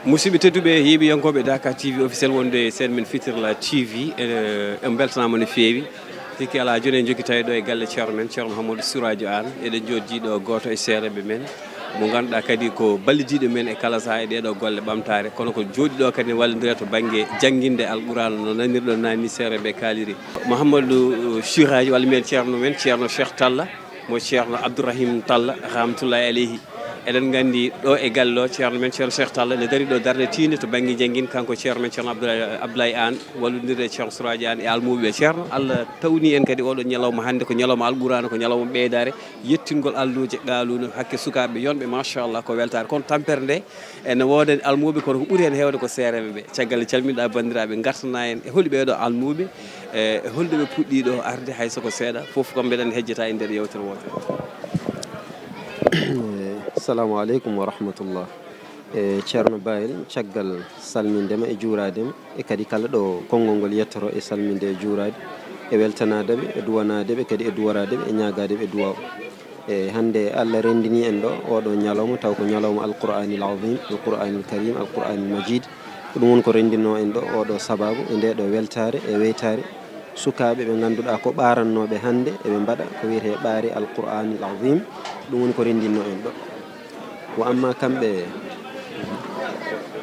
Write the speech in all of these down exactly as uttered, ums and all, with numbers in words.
Musidɓe tedduɓe, heɗiyankooɓe Dakar T V officiel wonde e seen men Fitirla T V, e, en mbeltanaama no feewi. Sikki alaa, jooni en njokki tawi ɗo e galle ceerno men, ceerno Hammadou Souradio Anne. Eɗen njooɗii ɗo gooto e seereeɓe men, mo ngannduɗaa kadi ko ballidiiɗo men e kala sahaa e ɗee ɗoo golle ɓamtaare, kono ko jooɗii ɗo kadi wallondirat to bannge jannginde Alqur'aana, no nanirɗon naane ni seereeɓe kaaliri. Mouhamadou Souradio, walla mbiyen ceerno men, ceerno Cheikh Talla, mo ceerno Abdourahim Talla, rahmatullahi aleyhi. Eɗen nganndi ɗo e galle o, ceerno men, ceerno Cheikh Talla, ne darii ɗo darnde tiinde to bannge janngin, kanko ceerno men, ceerno Abdoulaye, Abdoulaye Anne, wallondirde e ceerno Souradio Anne e almuuɓe ɓe. Ceerno, Allah tawni en kadi oɗo ñalawma hannde, ko ñalawma Alqur'aana, ko ñalawma ɓeydaare, yettingol alluuje qaaluuna hakke sukaaɓe yonɓe, machallah, ko weltaare. Kono tampere nde, ene wooda almuuɓe, kono ko ɓuri heen heewde ko seereeɓe ɓe. Caggal nde calminɗaa banndiraaɓe, ngartanaa en e holi ɓee ɗoo almuuɓe, e holi ɗo ɓe puɗɗii ɗo arde, hay so ko seeɗa, fof kam mbeɗen hejjata e nder yeewtere wootere. Assalamu aleykum wa rahmatullah. E ceerno Bayel, caggal salmindema e juuraadema, e kadi kala ɗo konngol ngol yettoro e salminde e juuraade, e weltanaade ɓe, e duwanaade ɓe, kadi e duwaraade ɓe, e ñaagaade ɓe duwaaw. E hannde Allah renndini en ɗo oɗo ñalawma, taw ko ñalawma Alqur'aanil Azim, Alqur'aanil Karim, Alqur'aanil Majid. Ko ɗum woni ko renndinoo en ɗo oɗo sababu e nde ɗo weltaare e weytaare. Sukaaɓe ɓe ngannduɗaa ko ɓaarannooɓe hannde, eɓe mbaɗa ko wiyetee ɓaari Alqur'aanil Azim. Ɗum woni ko renndinoo en ɗo. Wa amma kamɓe,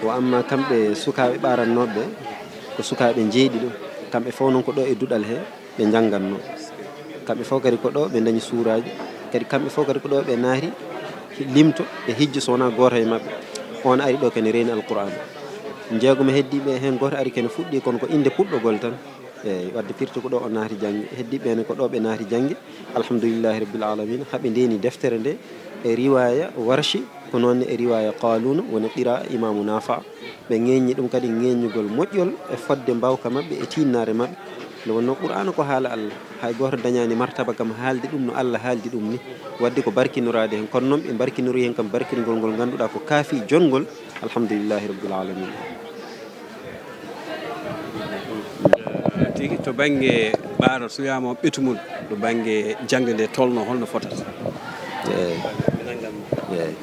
wa amma kamɓe sukaaɓe ɓaarannooɓe ɓe, ko sukaaɓe jeeɗiɗo. Kamɓe fof noon ko ɗo e duɗal he ɓe njanngatnoo. Kamɓe fof kadi ko ɗo ɓe ndañi suuraaji. Kadi kamɓe fof kadi ko ɗo ɓe naati limto e hijjo, so wonaa gooto e maɓɓe. On ari ɗo kene reeni Alqur'aana. Jeegom heddiiɓe heen, gooto ari kene fuɗɗii, kono ko innde puɗɗogol tan. Eeyi, wadde firti ko ɗo o naati jannge. Heddiiɓe ne ko ɗo ɓe naati jannge. Alhamdulillahi Rabbil Alamina. Haɓe ndeeni deftere nde e riwaaya Warshi, ko noon ne e riwaaya Qaaluuna, woni qira'a Imaamu Naafa'. Ɓe ŋeññi ɗum kadi ŋeññugol moƴƴol e fodde mbaawka maɓɓe e tiinnaare maɓɓe. Nde wonnoo Qur'aana ko haala Allah. Hay gooto dañaani martaba kam haalde ɗum no Allah haaldi ɗum ni. Wadde ko barkinoraade heen. Kono noon ɓe mbarkinori heen kam barkinugol ngol ngannduɗaa ko kaafi jongol. Alhamdulillahi Rabbil Alamina. Tigi, to bannge ɓaaro, so wiyaama ɓetu mum, to bannge jaŋde nde tolno, holno fotata? Eeyi. Eeyi.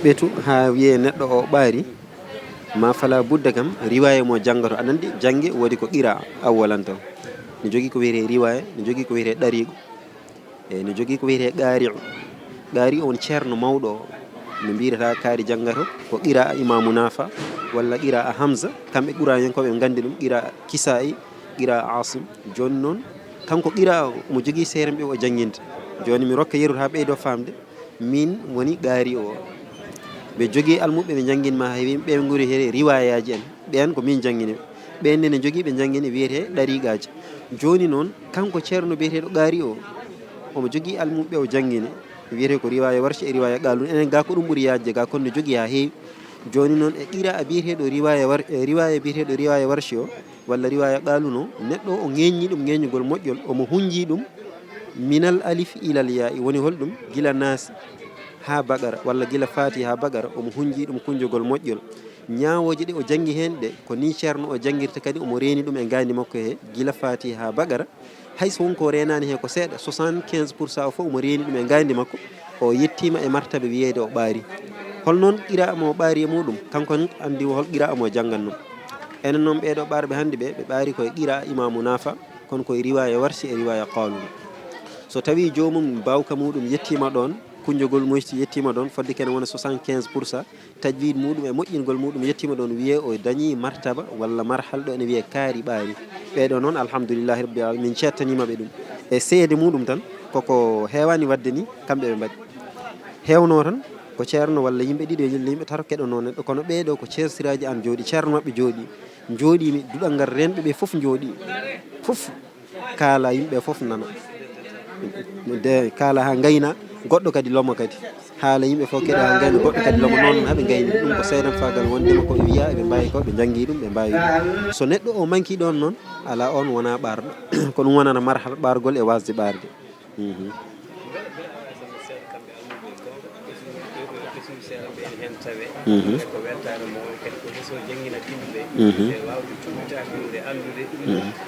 Ɓetu, haa wiyee neɗɗo o ɓaari, ma fala budda kam, riwaaya mo janngoto. Aɗa anndi, jannge woodi ko qira awwalan taw. Ne jogii ko wiyetee riwaaya, ne jogii ko wiyetee ɗariiqu. Eeyi, no jogii ko wiyetee qaari'u. Qaari'u on ceerno mawɗo o, no mbiyetee kaari janngato, ko qira'a Imaamu Naafa', walla qira'a Hamza, kamɓe Qur'aaniyankooɓe ɓe nganndi ɗum, qira'a Kisaa'i, qira'a Aasim. Jooni noon, kanko qira'a o, omo jogii seerenɓe o jannginta. Jooni mi rokka yeru haa ɓeydoo faamde, miin woni qaari'u o. Ɓe jogii almuɓɓe ɓe njannginma hay ɓe ngoni he riwaayaaji en. Ɓeen ko min janngini ɓe. Ɓeen ne, ne njogii ɓe njanngini wiyetee ɗariiqaaji. Jooni noon, kanko ceerno biyeteeɗo Qaari o, omo jogii almuɓɓe o janngini, wiyetee ko riwaaya Warshi e riwaaya Qaaluun. Enen gaa ko ɗum ɓuri yaajde gaa, kono ne jogii haa heewi. Jooni noon, e qira'a biyeteeɗo riwaaya War-, e riwaaya biyeteeɗo riwaaya Warshi o, walla riwaaya Qaaluun o, neɗɗo o ŋeeññii ɗum ŋeeñugol moƴƴol, omo huñjii ɗum minal alif ilal yaa'i. Woni holɗum? Gila Naasi haa Baqara, walla gila Faatiha haa Baqara, omo huñjii ɗum kuñjugol moƴƴol. Ñaawooje ɗe o janngi heen ɗe, ko nii ceerno o janngirta kadi, omo reeni ɗum e ngaandi makko he, gila Faatiha haa Baqara. Hay so won ko reenaani heen ko seeɗa, soixante-quinze pour cent o fof omo reeni ɗum e ngaandi makko. O yettiima e martaba wiyeede o ɓaari. Hol noon qira'a mo ɓaari e muɗum? Kanko ne anndi hol qira'a mo jannganno. Enen noon ɓee ɗoo ɓaarɓe hannde ɓe, ɓe ɓaari ko e qira'a Imaamu Naafa', kono ko e riwaaya Warshi e riwaaya Qaaluun. So tawii joomum mbaawka muɗum yettiima ɗoon, kuñjugol moƴƴi yettiima ɗoon, fodde kene wona soixante-quinze pour cent, tajwiid muɗum e moƴƴingol muɗum yettiima ɗoon, wiyee o dañii martaba walla marhal ɗo ene wiyee kaari ɓaari. Ɓee ɗoo noon, alhamdulillahi rabbil alamin, min ceettaniima ɓe ɗum. E seede muɗum tan, koko heewaani waɗde ni, kamɓe ɓe mbaɗi. Heewnoo tan, ko ceerno walla yimɓe ɗiɗo, walla yimɓe tato keɗonoo neɗɗo, kono ɓee ɗoo ko ceersiraaji an jooɗii, ceerno maɓɓe jooɗii. Njooɗii mi, duɗal ngal reenɓe ɓe fof njooɗii. Fof. Kaala, yimɓe fof nana. De kaala haa ngayna, goɗɗo kadi lomo kadi. Haala, yimɓe fof keɗa haa ngayna, goɗɗo kadi lomo. Noon haa ɓe ngayni. Ɗum ko seedam faagal wondema ko ɓe wiya, ɓe mbaawi ko, ɓe njanngi ɗum, ɓe mbaawi ɗum. So neɗɗo o manki ɗoon noon, alaa, oon wonaa ɓaarɗo. Ko ɗum wonana marhal ɓaargol e waasde ɓaarde. Mhm. Mhm. Mhm.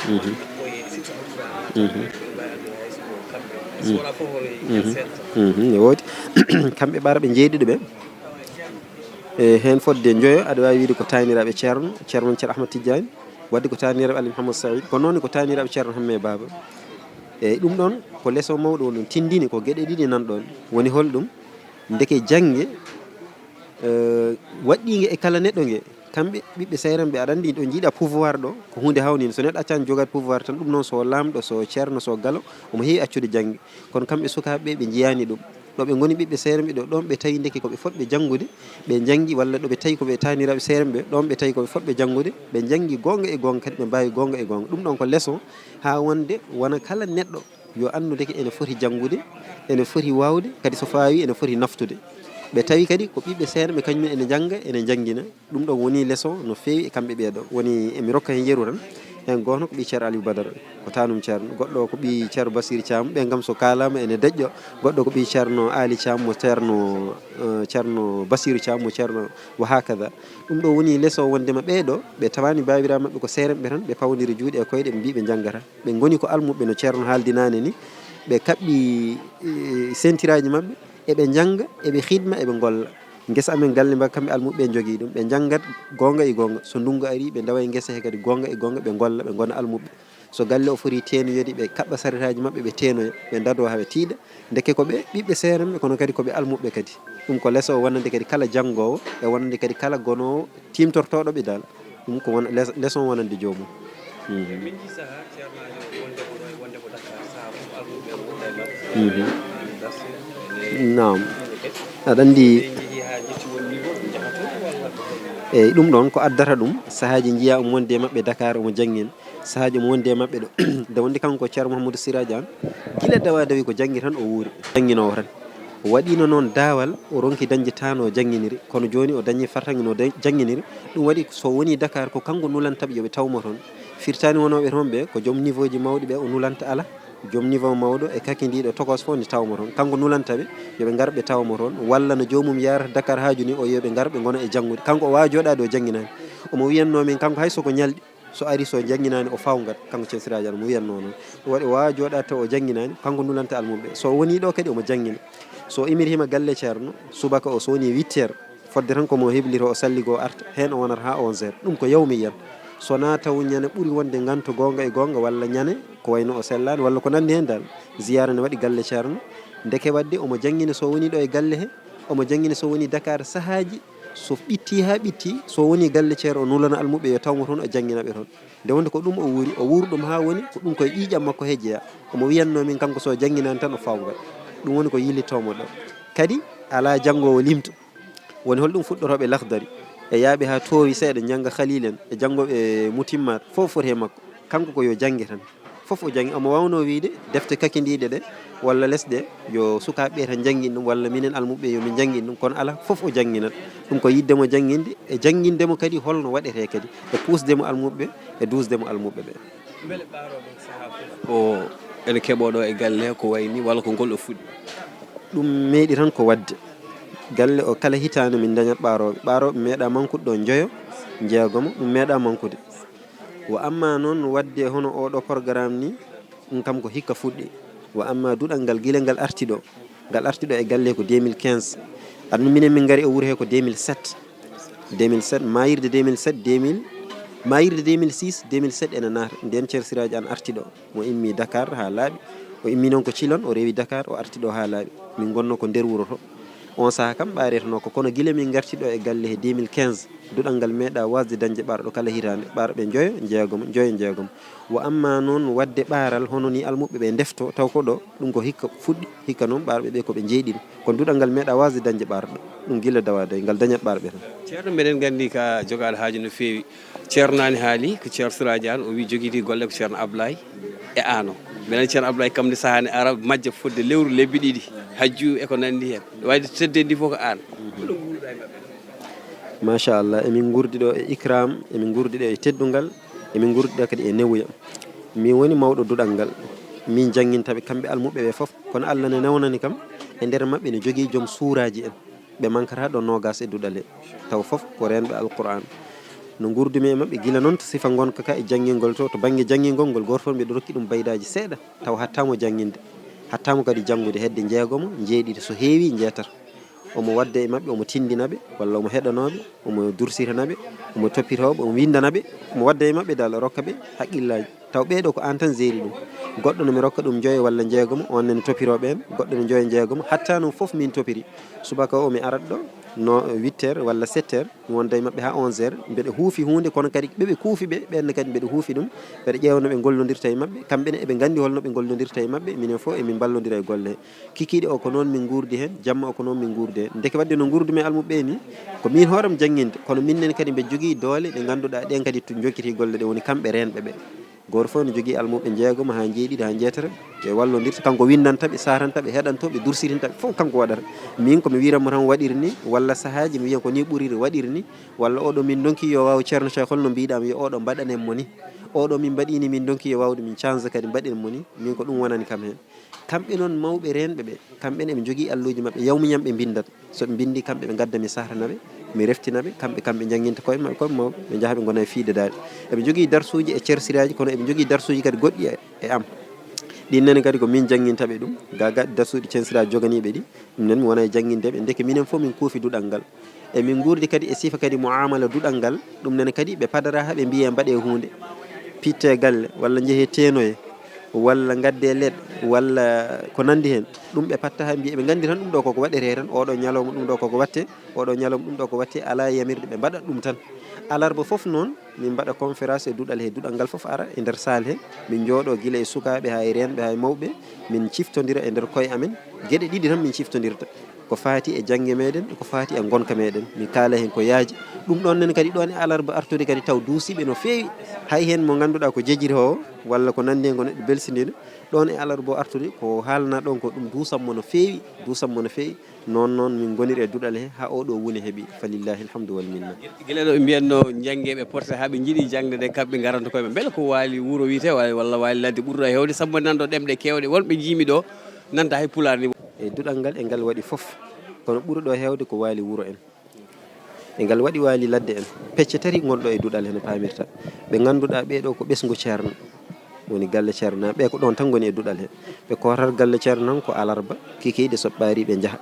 Mhm. Mhm. Mhm. Ne woodi. Kamɓe ɓaarɓe jeeɗiɗo ɓe. E heen fodde njoyo, aɗa waawi wiyde ko taaniraaɓe Ceerno, Ceerno men Ceerno Ahmad Tijjaani, waɗde ko taaniraaɓe Alhaji Mouhammad Saïd, ko noon ne ko taaniraaɓe Ceerno Hammee Baaba. Eeyi, ɗum ɗoon ko leçon mawɗo woni ɗum, tindini ko geɗe ɗiɗi nan ɗoon. Woni hol ɗum? Ndeke jannge, eh, waɗɗiinge e kala neɗɗo nge, kamɓe ɓiɓɓe seerenɓe, aɗa anndi ɗo njiiɗa pouvoir ɗo, ko huunde hawninde. So neɗɗo accaani jogaade pouvoir tan, ɗum noon so laamɗo, so ceerno, so galo, omo heewi accude jannge. Kono kamɓe sukaaɓe ɓe, ɓe njiyaani ɗum. Ɗo ɓe ngoni ɓiɓɓe seerenɓe ɗo, ɗoon ɓe tawi ndeke ko ɓe fotɓe janngude, ɓe njanngi, walla ɗo ɓe tawi ko ɓe taaniraaɓe seerenɓe, ɗoon ɓe tawi ko ɓe fotɓe janngude, ɓe njanngi goonga e goonga, kadi ɓe mbaawi goonga e goonga. Ɗum ɗoon ko leçon haa wonde wona kala neɗɗo yo anndu ndeke ene foti janngude, ene foti waawde, kadi so faawi ene foti naftude. Ɓe tawi kadi ko ɓiɓɓe seerenɓe, kañum en ene njannga, ene njanngina. Ɗum ɗoon woni leçon no feewi e kamɓe ɓee ɗoo. Woni emi rokka heen yeru tan, heen gooto ko ɓii Ceerno Aliou Badara, ko taanum Ceerno, goɗɗo ko ɓii Ceerno Basiir Caam, ɓeen kam so kaalaama ene deƴƴo, goɗɗo ko ɓii Ceerno Aali Caam mo Ceerno, eh, Ceerno Basiiru Caam mo Ceerno, wa hakada. Ɗum ɗoo woni leçon wondema ɓee ɗoo, ɓe tawaani baabiraaɓe maɓɓe ko seerenɓe tan, ɓe pawondiri juuɗe e koyɗe, ɓe mbii ɓe njanngataa. Ɓe ngoni ko almuɓɓe no Ceerno haaldi naane ni, ɓe kaɓɓi, eh, sentiraaji maɓɓe, eɓe njannga, eɓe xidma, eɓe ngolla. Ngesa amen galle mba kamɓe almuɓɓe ɓe njogii ɗum, ɓe njanngat goonga e goonga. So ndunngu arii, ɓe ndawa e ngesa he kadi goonga e goonga, ɓe ngolla, ɓe ngona almuɓɓe. So galle o foti teenoyde, ɓe kaɓɓa saretaaji maɓɓe, ɓe teenoya, ɓe ndadoo haa ɓe tiiɗa. Ndeke ko ɓe ɓiɓɓe seerenɓe, kono kadi ko ɓe almuɓɓe kadi. Ɗum ko leçon wonande kadi kala janngoowo e wonande kadi kala gonoowo tiimtortooɗo ɓe daal. Ɗum ko won-, les-, leçon wonande joomum. Mhm. Min njii sahaa ceernaajo wonde ko ɗo e wonde ko Dakar, sahaa fof almuɓe ɓe ngudda e maɓɓe. Mhm. Darsi, e Naam. Aɗa anndi, ɓe njehii haa ƴetti won niveau, ɓe njaha toon walla ko hono? Eyi, ɗum ɗoon ko addata ɗum, sahaaji njiyaa omo wondi e maɓɓe Dakar, omo janngina. Sahaaji omo wondi e maɓɓe ɗo. Nde wondi kanko Ceerno Mouhamadou Siraji Anne, gila dawa dawi ko janngi tan o wuuri. Jannginoowo tan. O waɗiino noon daawal, o ronki dañde tan o jannginiri, kono jooni o dañi fartaŋŋe no da-, jannginiri. Ɗum waɗi so woni Dakar ko kanko nulanta ɓe yo ɓe taw mo toon. Firtaani wonooɓe toon ɓe ko joom niveau ji mawɗi ɓe o nulanta ala. Joom niveau mawɗo e kakindiiɗo tokos fof ne taw mo toon. Kanko nulanta ɓe yo ɓe ngar ɓe taw mo toon. Walla no joomum yahrata Dakar haaju ni o yo ɓe ngar ɓe ngona e janngude. Kanko o waawa jooɗaade o jannginaani. Omo wiyatnoo min kanko hay so ko ñalɗi. So ari so jannginaani o fawngat, kanko Ceerno Siraaji Anne mo wiyatnoo noon. Ɗum waɗi o waawaa jooɗaade taw o jannginaani, kanko nulanta almuɓɓe. So o wonii ɗo kadi omo janngina. So o imirhiima galle Ceerno, subaka o so wonii huit heures, fodde tan ko mo heblito o salligoo arta, heen o wonata haa onze heures. Ɗum ko yawmiyan. So wonaa taw ñande ɓuri wonde nganto goonga e goonga walla ñande ko wayno o sellaani walla ko nanndi heen dal. Ziyaara ne waɗi galle Ceerno. Ndeke waɗde omo janngina so wonii ɗo e galle he, omo janngina so wonii Dakar sahaaji. So ɓitti haa ɓitti, so woni galle Ceerno, o nulana almuɓɓe yo taw mo toon, o janngina ɓe toon. Nde wonde ko ɗum o wuuri, o wuuri ɗum haa woni, ko ɗum koye ƴiiƴam makko he jeyaa. Omo wiyatnoo min kanko so jannginaani tan o fawngat. Ɗum woni ko yillitoo mo ɗo. Kadi alaa janngoowo limto. Woni hol ɗum fuɗɗorooɓe Lahdari, e yaaɓe haa toowi seeɗa, njannga Khaliil en, e janngooɓe Mutimmaat, fof foti he makko. Kanko ko yo jannge tan. Fof o janngi, omo waawnoo wiyde defte kakindiiɗe ɗe, walla lesɗe, yo sukaaɓe ɓe tan njanngin ɗum, walla minen almuɓɓe yo min njanngin ɗum, kono alaa, fof o jannginat. Ɗum ko yiɗde mo jannginde, e jannginde mo kadi holno waɗetee kadi, e puusde mo almuɓɓe, e duusde mo almuɓɓe ɓe. Mbele ɓaarooɓe sahaa fof o ene keɓoo ɗo e galle he ko wayi ni, walla ko ngol o fuɗɗi? Ɗum meeɗi tan ko waɗde. Galle o kala hitaande min ndañat ɓaarooɓe. Ɓaarooɓe meeɗa mankude ɗo njoyo, njeegomo, ɗum meeɗa mankude. Wa amma noon waɗde hono oɗo programme ni, ɗum kam ko hikka fuɗɗi. Wa amma duɗal ngal gila ngal arti ɗo, ngal arti ɗo e galle ko deux mille quinze. Aɗa anndi minen min ngari e wuro he ko deux mille sept. Deux mille sept, maayirde deux mille sept, deux mille, maayirde deux mille six, deux mille sept ene naata. Ndeen Ceerno Siraaji Anne arti ɗo. Mo immi Dakar haa laaɓi. O immi noon ko Cilon, o rewi Dakar, o arti ɗo haa laaɓi. Min ngonnoo ko nder wuro to. On sahaa kam ɓaaretenoo ko, kono gila min ngarti ɗo e galle he deux mille quinze, duɗal ngal meeɗa waasde dañde ɓaarɗo kala hitaande, ɓaarɓe njoyo, njeegomo, njoyo, njeegomo. Wa amma noon waɗde ɓaaral hono ni almuɓɓe ɓe ndefto, taw ko ɗo, ɗum ko hikka fuɗɗi, hikka noon ɓaarɓe ɓe ko ɓe njeeɗiɗo. Kono duɗal ngal meeɗa waasde dañde ɓaarɗo, ɗum gila dawa dawi, ngal dañat ɓaarɓe tan. Ceerno, mbeɗen nganndi ka jogaade haaju no feewi. Ceerno naani haali ko Ceerno Siraaji Anne, o wi jogidi golle ko Ceerno Ablaye e aan o. Mbeɗen Ceerno Ablaye kam nde sahaa ne ara majja fodde lewru lebbi ɗiɗi, hajju e ko nanndi heen. Wayde teddedi fof ko aan. Hono nguurɗa e maɓɓe? Machallah, emin nguurdi ɗo e ikram, emin nguurdi ɗo e teddungal, emin nguurdi ɗo kadi e newuya. Min woni mawɗo duɗal ngal. Min jannginta ɓe kamɓe almuɓɓe ɓe fof. Kono Allah ne newnani kam, e nder maɓɓe ne jogii joom suuraaji en. Ɓe mankata ɗo noogas e duɗal he. Taw fof ko reenɓe Alquraan. No nguurdumi e maɓɓe gila noon to sifa ngonka ka e janngingol to, to bannge janngingol ngol, gooto fof mbiɗo rokki ɗum baydaaji seeɗa, taw hattaamo jannginde, hattaamo kadi janngude hedde njeegomo, njeeɗiɗi so heewi njeetato. omo waɗda e maɓɓe, omo tindina ɓe, walla omo heɗanoo ɓe, omo dursitana ɓe, omo toppitoo ɓe, omo winndana ɓe, omo waɗda e maɓɓe dal, rokka ɓe haqqillaaji. Taw ɓee ɗoo ko aan tan jeeri ɗum. Goɗɗo no mi rokka ɗum njoyo walla njeegomo, oon ne toppitoo ɓeen, goɗɗo ne njoyo njeegomo, hatta noon fof min toppiri. Subaka o mi arat ɗo, no huit heures walla sept heures, mi wonda e maɓɓe haa onze heures, mbeɗa huufi huunde, kono kadi ɓe ɓe kuufi ɓe, ɓeen ne kadi mbeɗa huufi ɗum, mbeɗa ƴeewa no ɓe ngollondirta e maɓɓe, kamɓe ne eɓe nganndi hol no ɓe ngollondirta e maɓɓe, minen fof emin mballondira e golle he. Kikiiɗe o ko noon min nguurdi heen, jamma o ko noon min nguurdi heen. Ndeke waɗde no nguurdumi e almuɓɓe ɓee ni, ko miin hooram jannginde, kono minen kadi mbeɗa jogii doole ɗe ngannduɗaa ɗeen kadi to njokkiti golle ɗe woni kamɓe reenɓe ɓe. Gooto fof no jogii almuɓɓe njeegomo haa njeeɗiɗi haa njeetati, ɓe wallondirta, kanko winndanta ɓe, saaranta ɓe, heɗanto ɓe, dursirinta ɓe, fof kanko waɗata. Miin ko mi wiiranmo tan waɗir ni, walla sahaaji mi wiya ko ni ɓuriri waɗir ni, walla oɗo min ndonki yo waaw Ceerno Cheikh, hol no mbiɗaa mi, yo oɗo mbaɗanen mo ni. Oɗo min mbaɗi ni, min ndonki yo waawde min canza kadi mbaɗen mo ni, miin ko ɗum wonani kam heen. Kamɓe noon mawɓe reenɓe ɓe, kamɓe ne eɓe njogii alluuji maɓɓe, yawmuyan ɓe mbinndat. So ɓe mbinndi kamɓe ɓe ngadda mi sahrana ɓe, mi reftina ɓe, kamɓe kamɓe njannginta koye maɓɓe, koye maɓɓe, ɓe njaha ɓe ngona e fiide daaɗe. Eɓe njogii darsuuji e cersiraaji, kono eɓe njogii darsuuji kadi goɗɗi e, e am. Ɗin nene kadi ko min jannginta ɓe ɗum, ga ga darsuuji cersiraaji joganiiɓe ɗi, ɗum nen mi wona e jannginde ɓe, ndeke minen fof min kuufi duɗal ngal. E min nguurdi kadi e sifa kadi muamala duɗal ngal, ɗum nene kadi ɓe padara haa ɓe mbiye mbaɗe huunde, pitte galle, walla njehe teenoye, walla ngadde leɗɗe, walla ko nanndi heen. Ɗum ɓe patta haa mbiye, ɓe nganndi tan ɗum ɗo koko waɗetee tan, oɗo ñalawma ɗum ɗo koko watte, oɗo ñalawma ɗum ɗo ko watte, alaa yamirde ɓe mbaɗa ɗum tan. Alarba fof noon, min mbaɗa conférence e duɗal he, duɗal ngal fof ara e nder saal he, min njooɗo gila e sukaaɓe haa e reenɓe haa e mawɓe, min ciftondira e nder koye amen, geɗe ɗiɗi tan min ciftondirta. Ko faati e jannge meɗen, ko faati e ngonka meɗen. Mi kaala heen ko yaaji. Ɗum ɗoon nen kadi, ɗoon e alarba artude kadi, taw duusiiɓe no feewi. Hay heen mo ngannduɗaa ko jejiri o, walla ko nanndi heen ko neɗɗo belsindiiɗo, ɗoon e alarba o artude, ko haalna ɗoon ko ɗum duusammo no feewi, duusammo no feewi. Noon noon min ngoniri e duɗal he, haa oo ɗoo wune heɓi. Falillahi alhamdu wal minna. Gila ɗo ɓe mbiyatno njanngeeɓe porte haa ɓe njiɗi jaŋde nde, kamɓe ngaranto koye maɓɓe. Mbele ko waali wuro wiyetee, wa-, walla waali ladde ɓurɗo heewde, sabu nanɗo ɗemɗe keewɗe, wonɓe njiimi ɗo, nanta hay pulaar ni. E duɗal ngal e ngal waɗi fof, kono ɓuri ɗo heewde ko waali wuro en. E ngal waɗi waali ladde en. Pecce tati ngonɗo e duɗal he no paamirta. Ɓe ngannduɗaa ɓee ɗo ko ɓesngu ceerno, woni galle ceerno, ɓe ko ɗoon tan ngoni e duɗal he. Ɓe koorat galle ceerno noon ko alarba, kikiiɗe so ɓaari ɓe njaha.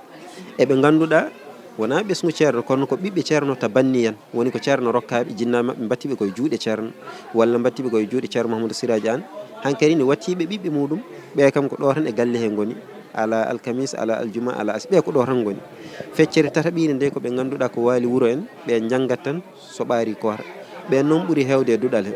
E ɓe ngannduɗaa wonaa ɓesngu ceerno, kono ko ɓiɓɓe ceerno ta banniyan, woni ko ceerno rokkaaɓe, jinnaaɓe maɓɓe mbatti ɓe koye juuɗe ceerno, walla mbatti ɓe koye juuɗe ceerno Mahamadou Siraji Anne. Hankadi ne watti ɓe ɓiɓɓe muɗum, ɓe kam ko ɗo tan e galle he ngoni, ala alkamis, ala aljuma, ala as-, ɓe ko ɗo tan ngoni. Feccere tataɓire nde ko ɓe ngannduɗaa ko waali wuro en, ɓe njanngat tan so ɓaari koora. Ɓe noon ɓuri heewde e duɗal he.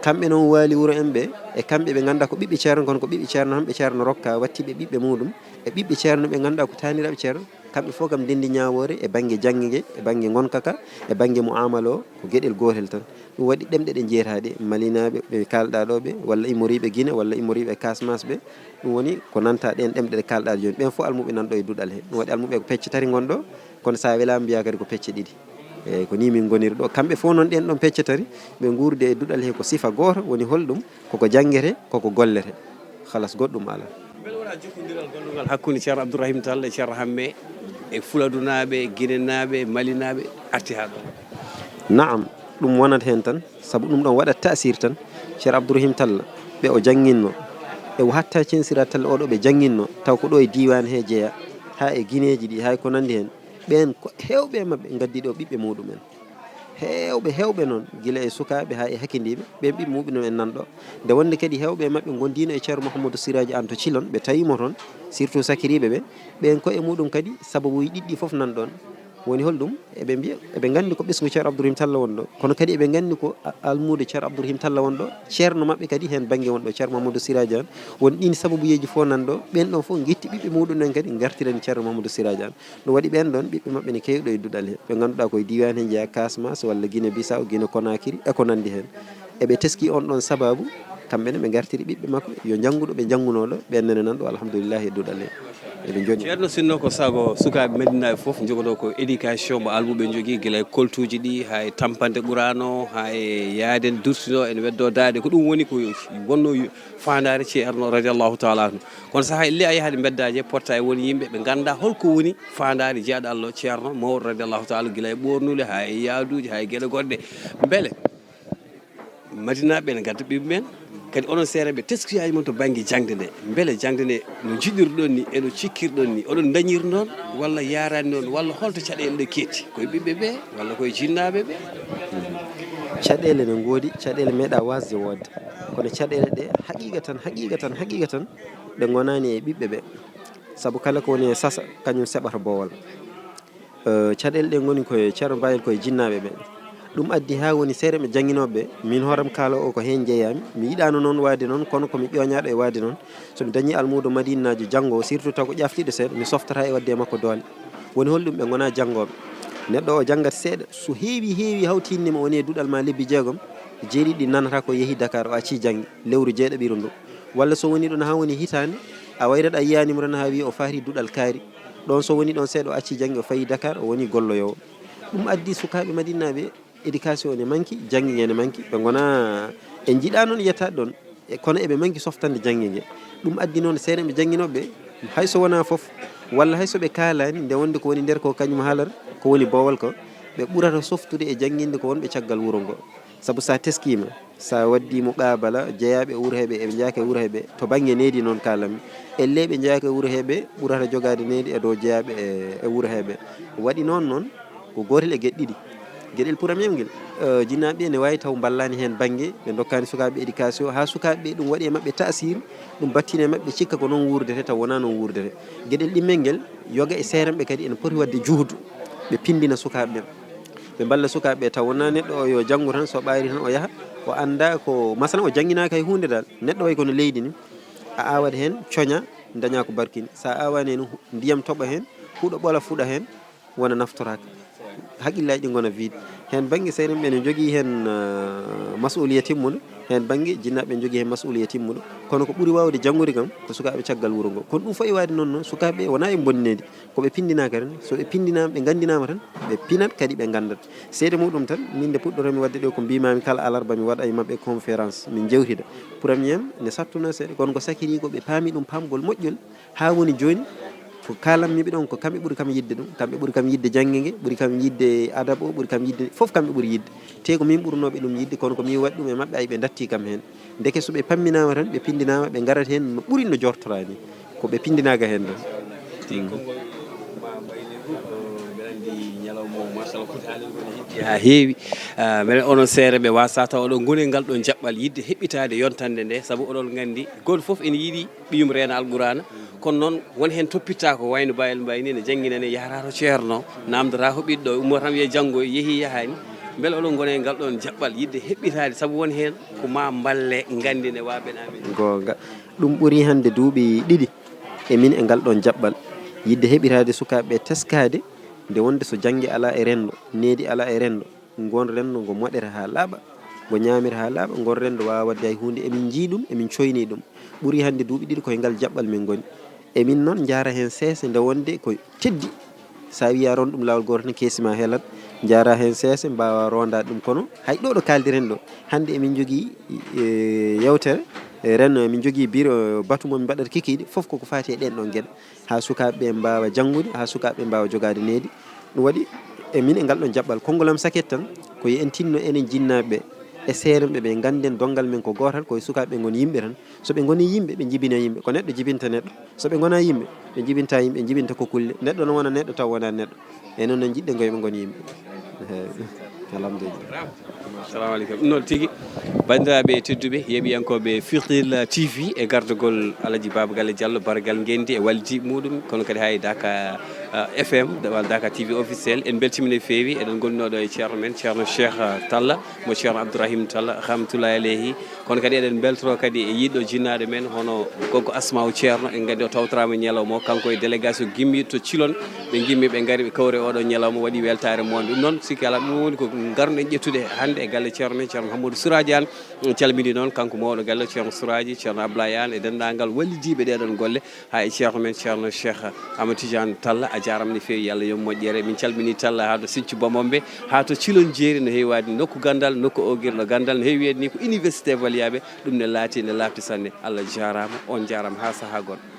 Kamɓe noon waali wuro en ɓe, e kamɓe ɓe ngannduɗaa ko ɓiɓɓe ceerno, kono ko ɓiɓɓe ceerno tan ɓe ceerno rokka, watti ɓe ɓiɓɓe muɗum, e ɓiɓɓe ceerno ɓe ngannduɗaa ko taaniraaɓe ceerno, kamɓe fof kam ndenndi ñaawoore e bannge jannge nge, e bannge ngonka ka, e bannge mu'amala o, ko geɗel gootel tan. Ɗum waɗi ɗemɗe ɗe njeetaaɗe, Malinaaɓe ɓe kaalɗaa ɗo ɓe, walla immoriiɓe Gine, walla immoriiɓe Casamance ɓe. Ɗum woni ko nanta ɗeen ɗemɗe ɗe kaalɗaa jooni. Ɓeen fof almuɓɓe nan ɗo e duɗal he. Ɗum waɗi almuɓɓe ko pecce tati ngon ɗo, kono so a welaama mbiyaa kadi ko pecce ɗiɗi. Eeyi, ko nii min ngoniri ɗo. Kamɓe fof noon ɗeen ɗon pecce tati, ɓe nguurdi e duɗal he ko sifa gooto, woni holɗum? Koko janngete, koko gollete. Halas, goɗɗum alaa. Mbele wonaa jokkondiral gonndugal hakkunde Ceerno Abdourahim Tall e Ceerno Hamme e Fuladunaaɓe, Ginenaaɓe, Malinaaɓe arti haa ɗo? Naam, ɗum wonat heen tan, sabu ɗum ɗon waɗat taasir tan. Ceerno Abdourahim Tall, ɓe o jannginno, e o hatta Censira Tall oɗo ɓe jannginno, taw ko ɗo e diiwaan he jeyaa, haa e Gineeji ɗi, haa e ko nanndi heen. Ɓeen ko heewɓe e maɓɓe ngaddi ɗo ɓiɓɓe muɗum en. Heewɓe, heewɓe noon, gila e sukaaɓe haa e hakindiiɓe, ɓeen ɓiɓɓe muɓɓe noon en nan ɗo. Nde wonde kadi heewɓe e maɓɓe ngondiino e Ceerno Mouhamadou Siraji Anne to Cilon, ɓe tawiimo toon, surtout sakiriiɓe ɓe, ɓeen koye muɗum kadi sababuuji ɗiɗɗi fof nan ɗoon. Woni holɗum? Eɓe mbiya, eɓe nganndi ko ɓesngu Ceerno Abdourahim Talla won ɗo, kono kadi eɓe nganndi ko a-, almuudo Ceerno Abdourahim Talla won ɗo, ceerno maɓɓe kadi heen bannge won ɗo, Ceerno Mouhamadou Siraji Anne. Won ɗiin sababuyeeji fof nan ɗo, ɓeen ɗoon fof ngetti ɓiɓɓe muɗum en kadi ngartirani Ceerno Mouhamadou Siraji Anne. Ɗum waɗi ɓeen ɗoon ɓiɓɓe maɓɓe ne keewi ɗo e duɗal he. Ɓe ngannduɗaa koye diiwaan he njeyaa Casamance walla Guinée Bissau, Guinée Conakry, e ko nanndi heen. Eɓe teskii oon ɗoon sabaabu, kamɓe ne ɓe ngartiri ɓiɓɓe maɓɓe, yo njanngu ɗo ɓe njanngunoo ɗo, ɓeen nene nan ɗo, alhamdulillahi, e duɗal he. Eɓe njoni. Ceerno, sinno ko sago sukaaɓe Madinaaɓe fof njogotoo ko éducation mo almuɓe njogii, gila e koltuuji ɗi, haa e tampande Qur'aana o, haa e yahde dursinoo ene weddoo daaɗe. Ko ɗum woni ko wonnoo faandaare Ceerno radiyallahu taala anhu. Kono sahaa ellee a yahat e mbeddaaji, potta e won yimɓe ɓe nganndaa hol ko woni faandaare jeyaaɗo Allah o Ceerno mawɗo radiyallahu taala, gila e ɓoornude haa e yaaduuji haa e geɗe goɗɗe. Mbele Madinaaɓe ene ngadda ɓiɓɓe men, Kadi onon seereɓe, teskiyaji mon to banggue jangde nde, beele jangde nde no jiɗirɗon ni e no cikkirɗon ni, oɗon dañir noon walla yarani noon, walla holto caɗele ɗe ketti? Koye ɓiɓɓe ɓe walla koye jinnaɓe ɓe? Caɗele ne ngoodi, caɗele meeɗa wasde wodde, kono caɗele ɗe haqiqa tan, haqiqa tan, haqiqa tan, ɗe gonani e ɓiɓɓe ɓe. Saabu kala ko woni e sasa, kañum seɓata boowal. Caɗele ɗe ngoni koye ceerno Bayel, koye jinnaaɓe ɓe. Ɗum addi haa woni seereɓe jannginooɓe ɓe, min hooram kaala o ko heen njeyaami. Mi yiɗaano noon waade noon, kono ko mi ƴooñaaɗo e waade noon. So mi dañii almuudo Madinaajo janngo, surtout taw ko ƴaaftiiɗo seeɗa, mi softata e waɗde e makko doole. Woni holɗum ɓe ngonaa janngooɓe? Neɗɗo o janngat seeɗa, so heewi heewi hawtiinde mo woni e duɗal ma lebbi jeegom, jeeɗiɗi nanata ko yehi Dakar, o accii jannge lewru jeeɗaɓiru ndu. Walla so woni ɗon haa woni hitaande, a wayrat a yiyaani mo tan haa wiyi o faari duɗal kaari. Ɗoon so woni ɗoon seeɗa o accii jannge o fayi Dakar o woni golloyoowo. Ɗum addi sukaaɓe Madinaaɓe éducation ne manki, jannge nge ne manki. Ɓe ngonaa, en njiɗaa noon yettaade ɗoon, e kono eɓe manki softande jannge nge. Ɗum addi noon seeɗa ɓe jannginooɓe ɓe, hay so wonaa fof, walla hay so ɓe kaalaani, nde wonde ko woni nder ko kañum haalata, ko woni boowal ko, ɓe ɓurata softude e jannginde ko wonɓe caggal wuro ngo. Sabu so a teskiima, so a waɗdii muqaabala jeyaaɓe e wuro hee ɓe, eɓe njeyaa ko e wuro hee ɓe, to bannge needi noon kaalammi, ellee ɓe njeyaa ko e wuro hee ɓe ɓurata jogaade needi e dow jeyaaɓe e e wuro hee ɓe. Waɗi noon noon ko gootel e geɗe ɗiɗi. Geɗel puramiyel ngel, jinnaaɓe ɓe ne waawi taw mballaani heen bannge, ɓe ndokkaani sukaaɓe ɓe éducation, haa sukaaɓe ɓe ɗum waɗi e maɓɓe taasir, ɗum battini e maɓɓe cikka ko noon wuurdetee taw wonaa noon wuurdetee. Geɗel ɗimmel ngel, yoga e seeremɓe kadi ene poti waɗde juhudu, ɓe pinndina sukaaɓe ɓe. Ɓe mballa sukaaɓe ɓe taw wonaa neɗɗo o yo janngu tan, so ɓaari tan o yaha, o anndaa ko, masalan, o jannginaaka hay huunde dal. Neɗɗo wayi kono leydi ni, a aawat heen coña, dañaa ko barkini. So a aawaani heen, ndiyam toɓa heen, huɗo ɓola fuɗa heen, wona naftoraaka. Haqqillaaji ɗi ngona vide. Heen bannge seeremɓe ne njogii heen masuuliya timmuɗo, heen bannge jinnaaɓe ne njogii heen masuuliya timmuɗo. Kono ko ɓuri waawde janngude kam ko sukaaɓe caggal wuro ngo. Kono ɗum foti waade noon noon, sukaaɓe ɓe wonaa e bonninaade. Ko ɓe pinndinaaka tan, so ɓe pinndinaama, ɓe nganndinaama tan, ɓe pinat kadi ɓe nganndat. Seede muɗum tan, min nde puɗɗotomi waɗde ɗo ko mbiimaami kala alarba mi waɗa e maɓɓe conférence, min njewtida. Premier ne sattunoo seeɗa, kono ko sakiri ko ɓe paami ɗum paamgol moƴƴol, haa woni jooni ko kaalammi ɓe ɗon ko kamɓe ɓuri kam yiɗde ɗum, kamɓe ɓuri kam yiɗde jannge nge, ɓuri kam yiɗde adab o, ɓuri kam yiɗde fof, kamɓe ɓuri yiɗde. Te ko min ɓurnooɓe ɗum yiɗde, kono ko min waɗi ɗum e maɓɓe, ay ɓe ndattii kam heen. Ndeke so ɓe pamminaama tan, ɓe pinndinaama, ɓe ngarat heen no ɓuri no jortoraa ni. Ko ɓe pinndinaaka heen ɗon. Tigi konngol ma mbayliigu, mbeɗa anndi ñalawma o, machallah, foti haalirde ko ne hetti haa heewi. Ah, mbeɗa onon seereɓe waasa taw oɗon ngoni e ngal ɗon jaɓɓal yiɗde heɓɓitaade yontande nde, sabu oɗon nganndi gooto fof ene yiɗi ɓiyum reena Alqur'aana. Kono noon won heen toppitta ko wayno Bayel Mbaye ni, ne janngina ne, yahata to ceerno, naamndata ko ɓiɗɗo, ummo tan wiya janngo, yehi yahaani. Mbele oɗon ngoni e ngal ɗon jaɓɓal yiɗde heɓɓitaade, sabu won heen ko ma mballe nganndine waaɓe ne amen. Goonga. Ɗum ɓurii hannde duuɓi ɗiɗi e min e ngal ɗoon jaɓɓal, yiɗde heɓiraade sukaaɓe ɓe teskaade, nde wonde so jannge alaa e renndo, needi alaa e renndo, ngoon renndo ngo moɗere haa laaɓa, ngo ñaamira haa laaɓa, ngoon renndo waawaa waɗde hay huunde. Emin njii ɗum, emin cooynii ɗum. Ɓurii hannde duuɓi ɗiɗi ko e ngal jaɓɓal min ngoni. Emin noon njaara heen seese, nde wonde ko teddi. So a wiyii a roon ɗum laawol gooto tan, keesi maa helat, njaara heen seese, mbaawaa roondaade ɗum. Kono hay ɗo ɗo kaaldiren ɗo, hannde emin njogii yewtere renndo, emin njogii biro batu mo min mbaɗata kikiiɗe, fof koko faati e ɗeen ɗoon geɗe, haa sukaaɓe ɓe mbaawa janngude, haa sukaaɓe ɓe mbaawa jogaade needi. Ɗum waɗi emin e ngal ɗoon jaɓɓal. Konngol am saket tan, ko yo en tinno enen jinnaaɓe ɓe e seeremɓe ɓe, ngannden donngal men ko gootal, ko e sukaaɓe ɓe ngoni yimɓe tan. So ɓe ngonii yimɓe, ɓe njibina yimɓe. Ko neɗɗo jibinta neɗɗo. So ɓe ngonaa yimɓe, ɓe njibinta yimɓe, ɓe njibinta ko kulle. Neɗɗo no wona neɗɗo taw wonaa neɗɗo. E noon no njiɗɗen ko yo ɓe ngon yimɓe. Alhamdulillah. Salamu aleykum. Ɗum noon tigi, banndiraaɓe tedduɓe, yeeɓiyankooɓe Firtil T V e gardagol Alaji Baaba Galle Diallo, Bargal Ngenndi e wallidiiɓe muɗum, kono kadi haa e Daka F M, walla Daka T V officiel. En mbeltiima no feewi, eɗen ngonnoo ɗo e ceerno men, ceerno Cheikh Talla, mo ceerno Abdourahim Talla, rahmatullahi aleyhi. Kono kadi eɗen mbeltoro kadi e yiɗɗo jinnaaɗo men, hono Goggo Asmaaw Ceerno, en nganndi o tawtoraama ñalawma o, kanko e délégation gimmiiɗo to Cilon, ɓe ngimmi, ɓe ngari, ɓe kawri oɗo ñalawma, waɗi weltaare moonde. Ɗum noon, sikki alaa, ɗum woni ko ngarno-ɗen ƴettude hannde e galle ceerno men, ceerno Mouhamadou Souraji Anne. En calminii noon kanko mawɗo galle o, ceerno Souraji, ceerno Ablaye Anne e denndaangal wallidiiɓe ɗee ɗoon golle, haa e ceerno men, ceerno Cheikh Amadou Tidiane Talla, a jaaraama no feewi, yo Allah yoɓ moƴƴere. Min calminii Talla haa to Sinthiou Bamombe, haa to Cilon Jeeri, no heewi waade nokku ganndal, nokku oogirɗo ganndal, no heewi wiyde ni ko université Valiyaaɓe, ɗum ne laati, ne laaɓti sanne. Allah jaaraama, on njaaraama, haa sahaa goɗɗo.